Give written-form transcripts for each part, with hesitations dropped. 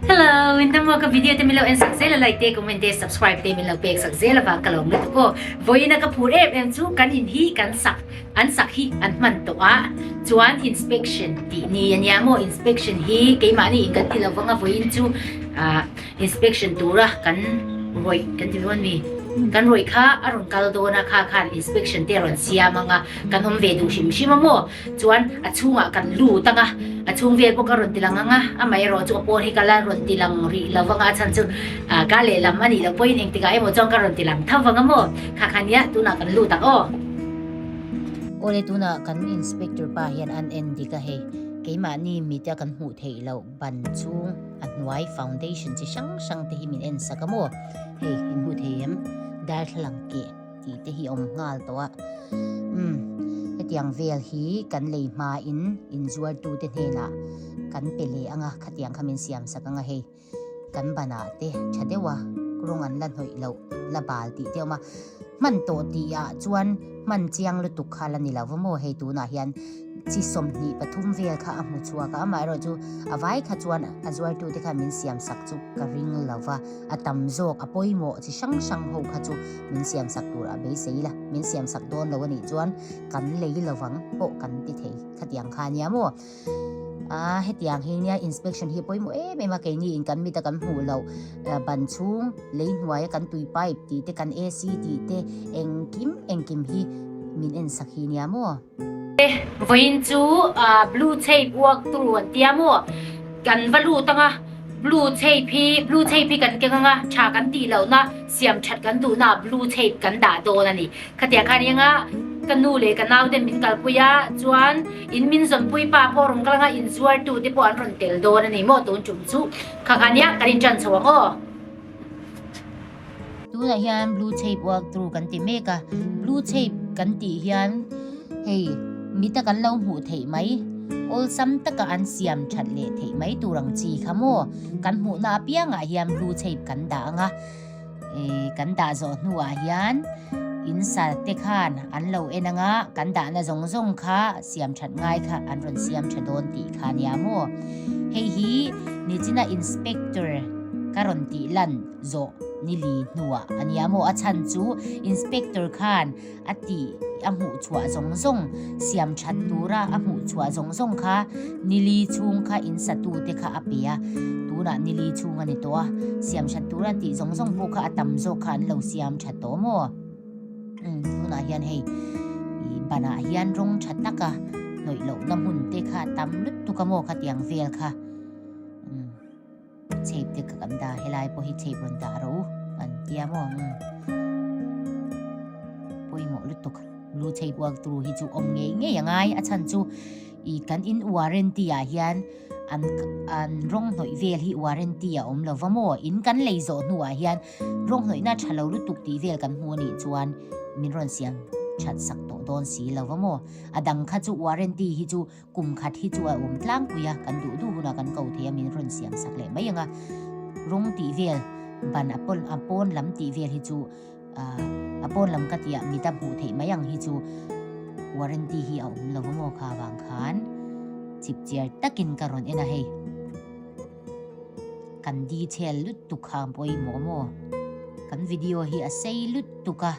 Hello, in dam ka video te min lo en sak zel a like te comment te subscribe te min lo pek sak zel awang ka lawm lutuk aw. Vawiin a ka phur em em chu kan in hi kan sak an sak hi an hman tawh a chuan inspection tih ni ania maw inspection hi keimahni in kan ti lo vang a vawiin chu ah Inspection tura kan rawih kan ti dawn mi? Kan rawih kha a rawn kal dawn a, kha khan inspection te a rawn siam ang a, kan awm ve duh hrim hrim a maw? Chuan a chhungah kan lut ang a, a chhung vel bawk a rawn ti lang ang a, amaherawh chu a pawn hi ka la rawn ti lang rih lo vang a, a chhan chu ka lehlam a nih loh pawhin engtikah emaw chuan ka rawn ti lang tho vang a maw? Kha kha nia tunah kan lut ang aw. Awle tunah kan inspector pa hian an en dik a hei, keimahni mita kan hmuh theih loh ban chung a hnuai foundation chi hrang hrang te hi min en sak a maw hei in hmu thei em darthlalang keh tih te hi a awm nghal tawh a umm hetiang vel hi kan lei hma in inzuar tu te hnenah kan pe leh ang a khatiang kha min siam sak ang a hei kan banah te tha deuh a rawng an la hnawih loh la bal tih te a awm a hman tawh tih ah chuan hman chiang lutuk kha la ni lo va maw hei tunah hian. Chi 23 vel kha a hmu chhuak a, amaherawhchu a vai kha chuan a zuartute khan min siam sak chu ka ring lo va, a tam zawk a pawimawh chi hrang hrang ho kha chu min siam sak tur a beisei la, min siam sak dawn lo a nih chuan kan lei lovang pawh kan ti thei khatiang kha ania maw? A hetiang hi nia inspection hi a pawimawh em em a, keini in kan mit a kan hmuh loh ban chhung lei hnuaia kan tui pipe tih te kan AC tih te engkim engkim hi min en sak hi nia maw? Vawiin chu blue tape walk through an tia maw? Kan va lut anga blue tape hi blue tape hi kan keng anga tha kan tih lohna siam that kan duhna blue tape kan dah dawn a ni. Khatiang khan eng a ka nu leh ka nau ten min kalpui a chuan in min zawnpui pa pawh rawn kal anga inzuartu te pawh an rawn tel dawn a ni maw tun tum chu kha kha nia kan intan chho ang aw. Tunah hian blue tape walk through kan ti mek a, blue tape kan tih hian hei mita kan lo hmuh theih mai, awlsam taka an siam that leh theih mai tur ang chi kha maw, kan hmuhna apiangah hian blue tape kan dah ang a, eh kan dah zawh hnuah hian in sa te khan an lo en ang a, kan dahna zawng zawng kha siam that ngai kha an rawn siam tha dawn tih kha nia maw, hei hi nichina inspector ka rawn tih lan. zawh ni li hnuah a nia maw? A chhan chu inspector khan a tih a hmuh chhuah zawng zawng, siam that tura a hmuh chhuah zawng zawng kha ni li chhung kha in satute kha a pe a, tunah ni li chhung a ni tawh a, siam that tura tih zawng zawng pawh kha a tam zawk kha an lo siam tha tawh maw? Umm tunah hian hei ih banah hian rawng tha taka hnawih lohna hmun te kha a tam lutuk a maw khatiang vel kha umm. Chhep te ka kan dah helai pawh hi chhep rawn dah rawh u an tia maw ang pawimawh lutuk blue chhep uak tur hi chu awm ngei ngei a ngai a chhan chu ih kan in warranty ah hian an an rawng hnawih vel hi warranty a awm lova maw in kan lei zawh hnuah hian rawng hnawihna tha lo lutuk tih vel kan hmu a nih chuan min rawn siam that sak tawh dawn si lova maw a dang kha chu warranty hi chu Kum khat hi chu a awm tlangpui a, kan duh duh hunah kan ko thei a, min rawn siam sak leh mai ang a. Rawng tih vel, ban a pawn a pawn lam tih vel hi chu a pawn lam ka tih ah mit a hmuh theih mai ang hi chu warranty hi a awm lo maw kha vang khan chip chiar takin ka rawn en a hei. Kan detail lutuk kha pawimawh maw? Kan video hi a sei lutuk a.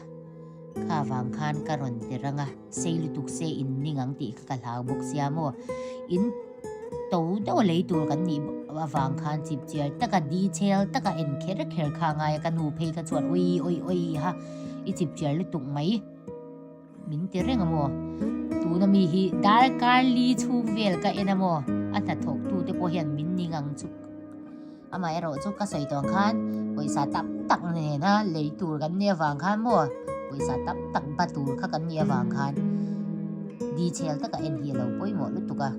Kha vang khan ka rawn ti rang a, sei lutuk se in ning ang tih kha ka hlau bawk sia maw. In to deuh a lei tur kan nih avang khan chip chiar taka detail taka en kher kher kha a ngai a, ka nu phei kha chuan ui ui ui ha i chip chiar lutuk mai min ti reng a maw. Tuna mi hi darkar li chhung vel ka en a maw, a hnathawk tu te pawh hian min ning ang chu. Amaherawh chu ka sawi tawh ang khan pawisa tam tak nena lei tur kan nih avang khan maw pawisa tam tak ba tur kha kan nih avang khan detail taka en hi a lo pawimawh lutuk a.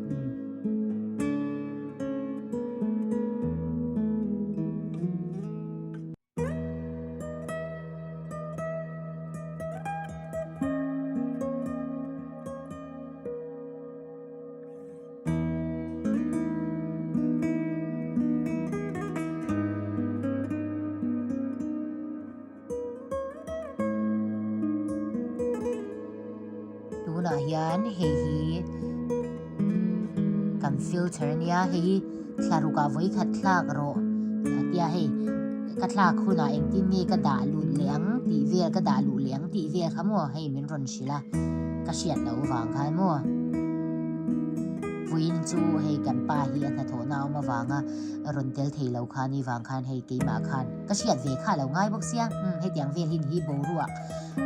Tunah hian hei hi kan filter a nia hei hi thla rukah vawi khat thlak rawh. tia hei ka thlak hunah engtin nge ka dah lut leh ang tih vel ka dah luh leh ang tih vel kha maw hei min rawn hrilh a ka hriat loh vang khan maw vawiin chu hei kan pa hi a hnathawhna a awm avanga rawn tel thei lo kha ni vang khan hei keimah khan ka hriat ve kha lo ngai bawk sia umm hetiang vel hi ni hi boruak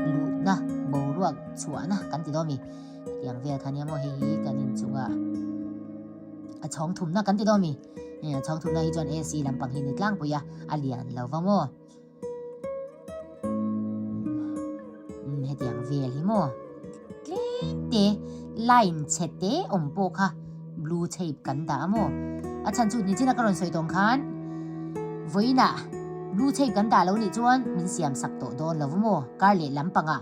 luhna boruak chhuahna kan ti dawn a mi hetiang vel kha nia maw hei hi kan inchungah a chhawng thumna kan ti dawn a mi. Hei a chhawng thumna hi chuan AC lampang hi ni tlangpui a, a lian lo va maw? Umm hetiang vel hi maw? Tlem te line chhe te awm pawh kha blue tape kan dah a maw? A chhan chu nichina ka rawn sawi tawng khan vawiinah blue tape kan dah lo nih chuan min siam sak tawh dawn lo va maw? Kar leh lampangah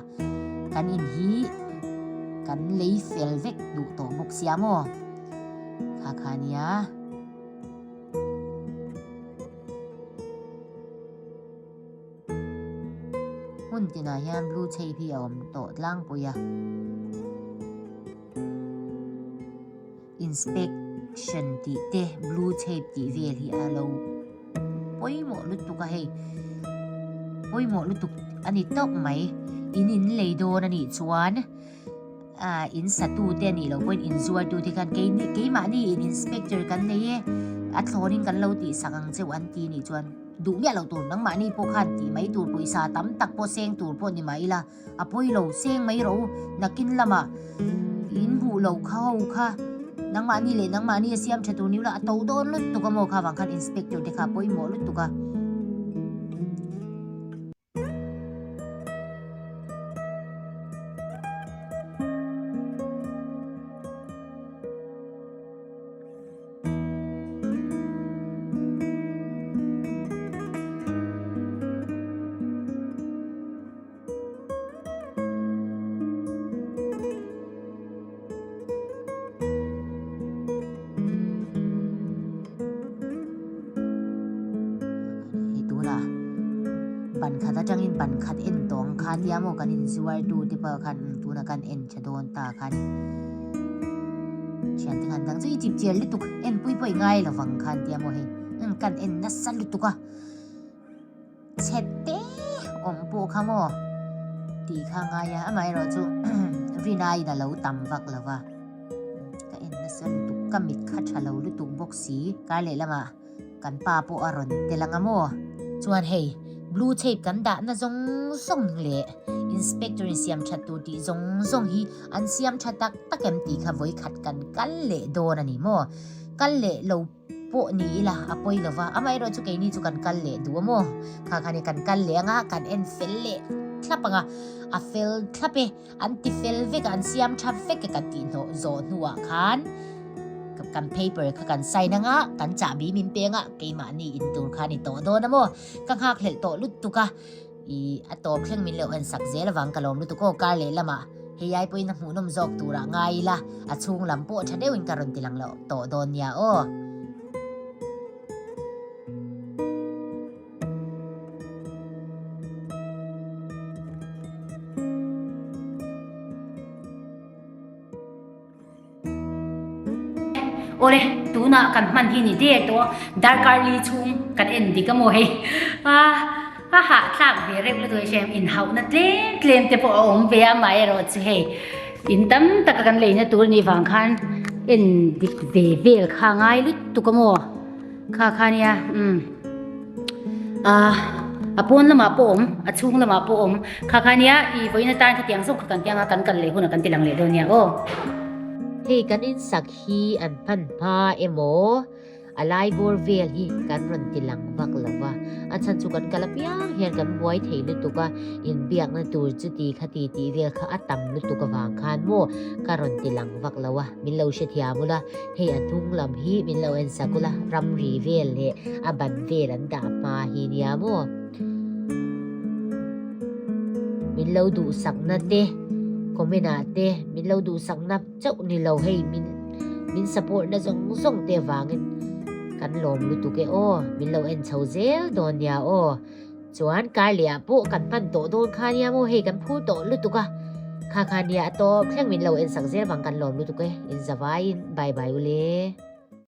kan in hi kan lei fel vek duh tawh bawk sia maw? Kha kha nia. Hmun tinah hian blue tape hi a awm tawh tlangpui a. Inspection tih te blue tape tih vel hi a lo pawimawh lutuk a hei. Pawimawh lutuk a ni tawp mai. In in lei dawn a nih chuan. Ah, in satu te anih loh pawhin in zuartu te khan kei keimahni in inspector kan nei e, a thlawnin kan lo tihsak ang cheu an ti nih chuan duh miah loh tur nangmahni pawh khan tih mai tur pawisa tam tak pawh seng tur pawh ni mah ila a pawi lo seng mai rawh u nakin lamah in hmuh loh kha ho kha nangmahni leh nangmahni a siam tha tur ni ula a to dawn lutuk a maw kha vang khan inspector te kha a pawimawh lutuk a. Hei tunah ban khat atangin ban khat en tawh ang kha tia maw kan inzuar tu te pawh khan tunah kan en tha dawn ta khan thiante khan dang chu i chip chial lutuk en pui pawh i ngai lo vang khan tia maw hei kan en nasa lutuk a. Chhe te awm pawh kha maw tih kha ngai a, amaherawh chu rinaiin a lo tam vak lo va, ka en nasa lutuk, ka mit kha tha lo lutuk bawk si, kar leh lamah kan pa pawh a rawn tel anga maw. Chuan hei blue tape kan dahna zawng zawng leh inspector in siam that tur tih zawng zawng hi an siam tha tak tak em tih kha vawikhat kan kal leh dawn a ni maw, kal leh lo. Pawh ni ila a pawi lo va, amaherawh chu keini chu kan kal leh duh a maw? Kha khan i kan kal leh anga kan en fel leh thlap anga, a fel thlap e, an ti fel vek a, an siam tha vek e kan tih hnawh zawh hnuah khan kan paper kha kan sign anga kan chahbi min pe anga keimahni in tur kha a ni tawh dawn a maw? Ka nghakhlelh tawh lutuk a. I a tawp thleng min lo en sak zel avang ka lawm lutuk aw kar leh lamah hei ai pawhin a hmuhnawm zawk turah ngai ila a chhung lam pawh tha deuhin ka rawn ti lang loh tawh dawn nia aw. Awle, tunah kan hman hi ni der tawh, darkar li chhung kan en dik a maw hei. A a hahthlak ve reuh lutuk a hriam, inhauhna tlem tlem te pawh a awm ve a, amaherawh chu hei in tam taka kan leina tur a nih vang khan en dik ve vel kha a ngai lutuk a maw. Kha kha nia umm ah a pawn lamah pawh awm a chhung lamah pawh awm kha kha nia i vawiin atan khatiang zawk kha kan tiang a kan kal leh hunah kan ti lang leh dawn nia aw. Hei kan insak hi an hman hma emaw a lai bawr vel hi kan rawn ti lang vak lo va, a chhan chu kan kal apiang hian kan buai thei lutuk a, inbiakna tur chuti khati tih vel kha a tam lutuk avang khan maw ka rawn ti lang vak lo a, min lo hrethiam ula. Hei a hnung lam hi min lo en sak ula, ramri vel leh a ban vel an dah hma hi nia maw? Min lo duhsakna te, comment ah te min lo duhsakna chauh ni lo hei min min support na zawng zawng te avangin kan lawm lutuk e aw, min lo en chho zel dawn nia aw. Chuan kar leh ah pawh kan hman tawh dawn kha nia maw hei kan phur tawh lutuk a, kha kha nia a tawp thleng min lo en sak zel vang kan lawm lutuk e, in zavaiin bye bye ule.